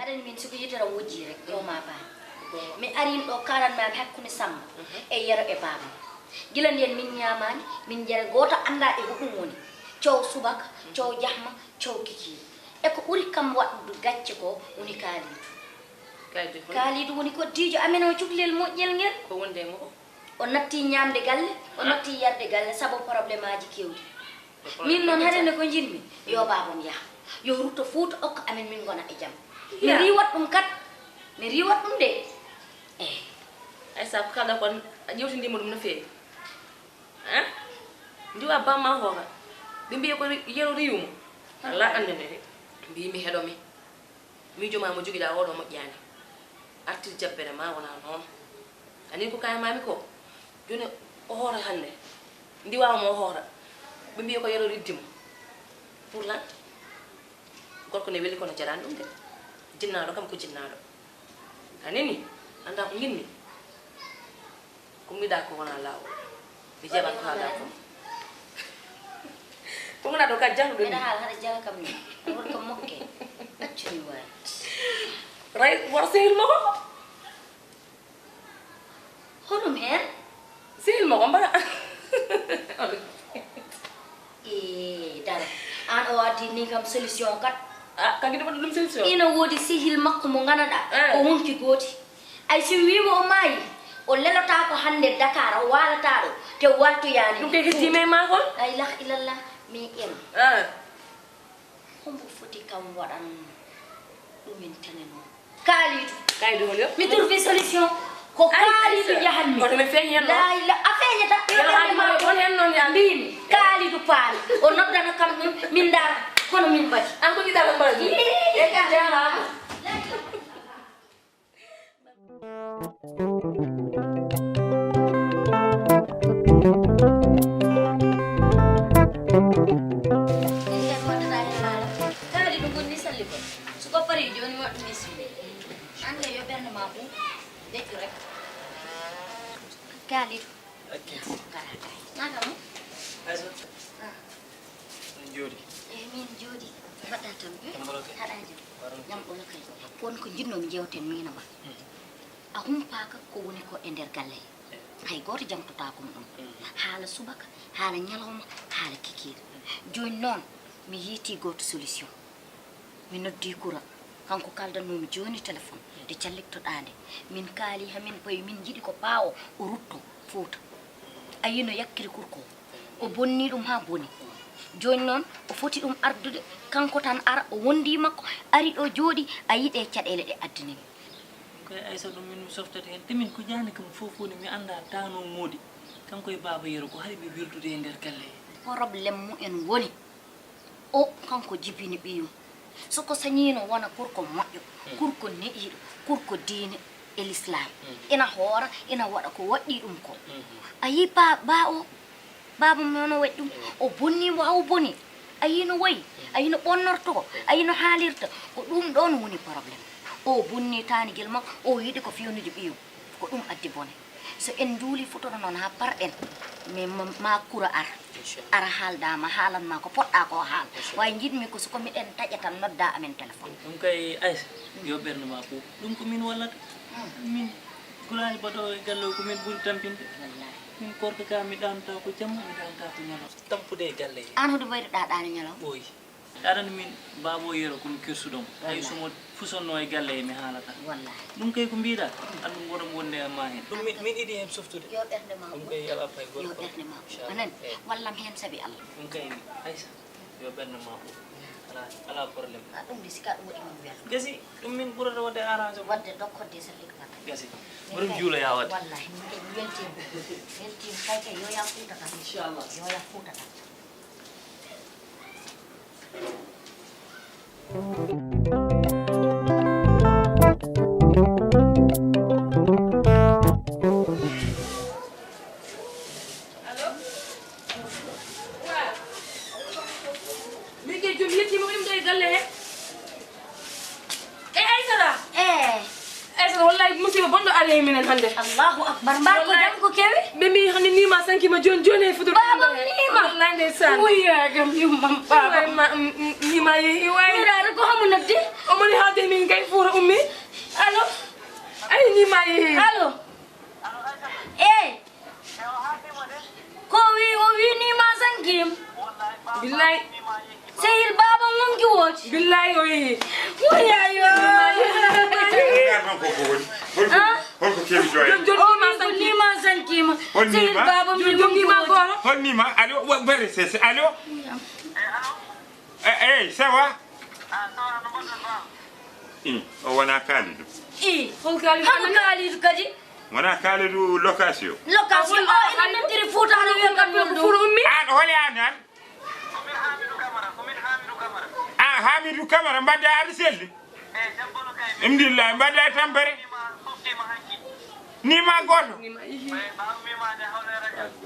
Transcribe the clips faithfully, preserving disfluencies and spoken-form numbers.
Aɗani min siko yitere wujji rek, ɗo ma bani. Mi arin ɗo kalan ma hakkunde Samma e Yero e Baba. Gila nden min ñamani, min jere goto anda e ko ɗum woni. Cow subaka, cow jahma, cow kiki. E ko ɓuri kam waɗude gacce ko woni Kalidu. Kalidu woni ko dijo amen o cuklel moƴƴel ngel. Ko wonde mo? O natti ñamde galle, o natti yarde galle sabu problème aji kewɗi. Min noon haɗene ko njiɗmi, yo baabam yaha. Yo rutto Fuuta okka amen min ngona e jam. Mi riiwat ɗum kat, mi riiwat ɗum de. Eyi. Ay sa ko kalɗa kon a ƴewtindima ɗum no feewi. Hein? Ndiwa bamma hoora. Ɓe mbiya ko Yero riiwmo. Alla anndanere. Mbimi heɗomi. Miijo ma mo jogiɗa oɗo moƴƴani. Artir jabbere ma wona noon. Ani ko kaymami ko. Joni o hoora hannde. Ndiwa mo o hoora. Ɓe mbiya ko Yero riddi mo. Pour lan? Gorko ne weli kono jarani ɗum de. Jinnaɗo kam ko jinnaɗo. Anini? Anda ko ginmi? Ko mbiɗa ko wona laawol. Mi jaɓan ko haala ko. Ko ngona ɗo ka jahluɗo ni? Mbeɗa haala haɗa jala kam ni. Worko mokke. Accumi waay. Ray war sehil mo ko? Honum heen? Sehil mo ko mba. Ee, dara. Aan o addi ni kam solution kat. Ah, kanki ɗum ɗum solution. Ina woodi sehil makko mo nganaɗa. Ah. Ko wonki gooti. Ay si wiimo o maayi, o lelotaako hannde Dakar, o waalataɗo, te waltoyaani. Ɗum kay heddiima e maa kon? La ilaha illallah, mi ema. Ah. Hombo foti kam waɗan ɗumen tene noon? Kaalidu. Kaalidu hol yo? Mi trouve solution. Ko Kaalidu jahanmi. Kono mi feeñi heen noon. La ila-, a feeñata. Yo haali ma won heen noon yaa. Mbimi, Kaalidu paami. O noddana kam ɗum, min ndaara. Kono min mbaɗi. An ko jiɗɗa ko mbaɗa ɗum? Ii. E ka jaaraama. Kaali ɗum woni salli ko. Suko pari joni mo ɗum isi. Ande yo ɓernde ma fu. Deƴƴu rek. Kaali. Naka mo? Aïssa. Ah. Min jooɗi. Eh, min jooɗi. Mbaɗɗa tampere? Jam ɓolo kay. Haɗa jam. Jam ɓolo kay. Won ko njiɗnomi jewten min e ma. Hmm. A humpaaka ko woni ko e nder galle he. Hay gooto jangtotaako mo ɗum. Hmm. Haala subaka, haala ñalawma, haala kikiiɗe. Jooni noon, mi yiiti gooto solution. Mi noddi Kura, kanko kaldannoomi jooni téléphone, nde callittoɗaa nde. Min kaali, hamin payi, min njiɗi ko paawo, o rutto Fuuta. A yii no yakkiri kurko o. O bonni ɗum haa boni. Jooni noon, o foti ɗum ardude, kanko tan ara, o wondi makko, ari ɗo jooɗi, a yii ɗe caɗeele ɗe addani mi. Koye Aïssa ɗum min mi softata heen, te min ko jaani kam fof woni mi annda tano moodi. Kanko e baaba Yero ko hari ɓe wirdude e nder galle he. Problème mumen woni, o kanko jibini ɓiyum. Soko sañiino wona kurko moƴƴo, hmm, kurko neɗiiɗo, kurko diine e l'islam. Hmm. Ina hoora, ina waɗa ko waɗɗii ɗum ko. Hmm. A yii ba, ba o, baaba mo no waɗi ɗum, hmm, o bonni mo, aw boni. A yii no wayi, hmm, a yii no ɓonnorto, hmm, a yii no haalirta. Ko ɗum ɗoon woni problème. O bonni taanigel ma, o yiɗi ko fewnude ɓiyum. Ko ɗum addi bone. So en nduuli futoro noon haa parɗen, mais ma, ma Kura ar. Inchallah. Ara haalda ma, haalan ma ko poɗɗa ko haal. Inchallah. Way njiɗmi ko suko miɗen taƴa tan nodda amen téléphone. Ɗum kay Aïssa, yo ɓernde ma ɓuuɓ. Ɗum ko min wallata. Hmm. Min gulaali baɗo e galle o ko min ɓuri tampinde. Wallahi. Min korka ka mi ɗaanta ko jamma, mi ɗaanta ko ñalawma. Tampude e galle he. An hoɗo mbayruɗa ɗaani ñalawma? Ɓooyi. Aɗa anndi min baaba o Yero ko mi kersuɗo mo. Hay so mo fusonno e galle he mi haalata. Wallahi. Ɗum kay ko mbiɗa, anndu mboɗo wonde e ma heen. Ɗum min, min iɗi heen softude. Yo ɓernde ma ɗum kay alaa pay goto. Yo ɓernde ma. Inchallah. Anan, wallam heen sabi Allah. Ɗum kay Aïssa, yo ɓernde ma ɓuuɓ. Alaa, alaa problème. A ɗum de sika ɗum waɗi min welto. Gasi, ɗum min ɓurata waɗde arrangé. Waɗde dokkodde sa liggoto. Gasi. Min kay, juulo ya waɗde. Wallahi, min kay mi weltiima. Weltiima kay kay yo ya fuuta tan. Inchallah. Yo ya fuuta tan. Allo? Waaw. Min kay joom yettiima ko ɗum ɗo e galle he. E Aysata? Eh. Aysata, wallahi musiba bonɗo ari e minen hannde. Allahu akbar. Mbar ko jam ko kewi? Ɓe mbi hannde Nima sankima jooni jooni e futur. Baaba Nima. Wallahi ndeysaan. Wuya kam yummam baaba. Wallahi ma, mm, mm, Nima yehi wayi. Miraɗo ko homo noddi? Omo woni haalde min kay fuura ummi. Allo? Ay Nima yehi. Allo? Eh. Ko wi o wi Nima sankim. Billahi. Sehil baaba wonki wooti. Billahi o yehi. Wuya yo. Ngar noon ko ko woni? Holko, ah? Holko kewi joye? Jom, jom, o Nima wi ko sanki. Nima sankima. Hol Sehil Nima? Baaba mi jom, jom wonki Nima wooti. Goro. Hol Nima? Allo, wa-, bare se, se, allo? Eh, eh, ça va? I, o wona Kalidou. I, hol Kalidou? Hol Kalidou kadi? Wona Kalidou location. Location. Ah, o ina noddiri Fouta hano wiya kam non ɗum. An holi an an? Ah, Hamidou Camara, mbaɗɗa aɗa selli? Alhamdulillah, mbaɗɗa e tampere? Nima goto.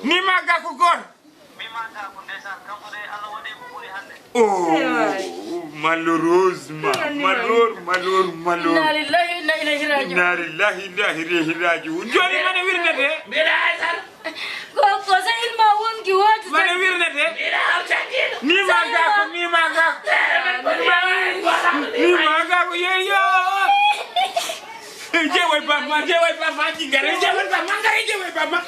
Nima ga ko goto. Oh, malheureusement, malheur, malheur, malheur. Inna lillahi wa inna ilayhi raji'un. Inna lillahi wa inna ilayhi raji'un. Joni mane wirnete? Mbiɗa Aysata. Ko, ko sehil ma wonki woodi. Mane wirnete? Mbiɗa hawtandiɗo. Nima ga ko, Nima ga. Nima ga ko, yeyo. Jewoy bamma, jewoy bamma, jingare, jewoy bamma, ngare, jewoy bamma.